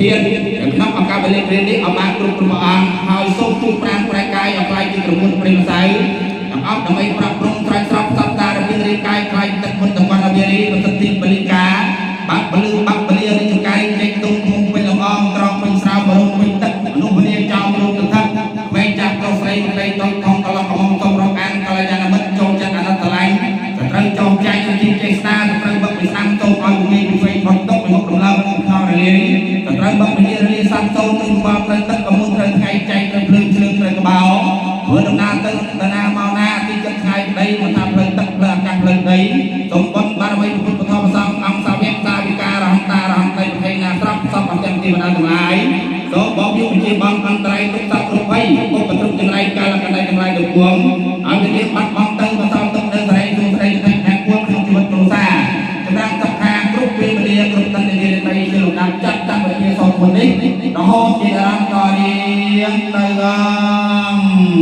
ធានក្នុងឱកាសវេលាគ្រានេះឲ្យបានគ្រប់ព្រះអង្គហើយសូមជួយប្រានប្រែកាយឲ្យខ្លាយជាក្រមួនព្រៃម្សៅទាំងអស់ដើម្បីប្រាប់ព្រំស្រែកស្រប់សត្វតារបៀងរាងកាយខ្លាយទឹកមុនតកនអវិរីបន្តិទីបលិកាបាក់ពលឺបាក់ពលារាជកាយចេញទុំមុំពេញលំអងត្រង់ពេញស្រោបរងពេញទឹកមនុស្សម្នាចោលរូបទឹកក្មេងចាស់ប្រុសស្រីមន្ត្រីតូចធំកន្លោះកំងសូមរកអានកល្យាណមិត្តចូលចិត្តអាណិតស្រឡាញ់សត្រូវចោមចែកជាចេស្តាសត្រូវបឹកពិសាំសូមឲ្យពងាយពិវ័យផុតទុកពីមុខរំលើងខំរលាយសត្រូវបឹកពលារលាយសាប់សូន្យទៅក្បាលត្រូវទឹកកមុនត្រូវថ្ងៃចែកត្រូវភ្លើងឆ្លើងត្រូវក្បោធ្វើដំណើរទៅតាណាមកណាទីចិត្តថ្ងៃក្តីមិនថាផ្លូវទឹកផ្លូវអាកាសផ្លូវដីសូមបុណ្យបារមីពុទ្ធពធប្រសង្ឃអង្គសាវកសាវិការហន្តារហន្តីប្រភេណាស្រប់សពអទាំងទីបណ្ដាទាំងឡាយសូមបបយុជាបងអន្តរាយទុកសត្វគ្រប់ភ័យឧបទ្រពចង្រៃកាលកណ្ដៃទាំងឡាយទាំងពួងឲ្យវិញ្ញាបាត់បង់ទៅបន្សល់ទុកនៅសរីសួស្តីសេចក្ដីគួរក្នុងជីវិតគ្រួសារចម្រើនសុខាគ្រប់ពេលវេលាគ្រប់តន្ទារីជាលំដាប់ចាត់តាំងវិជាសោធមុននេះរហូតជាអារម្មណ៍តរៀងទៅង។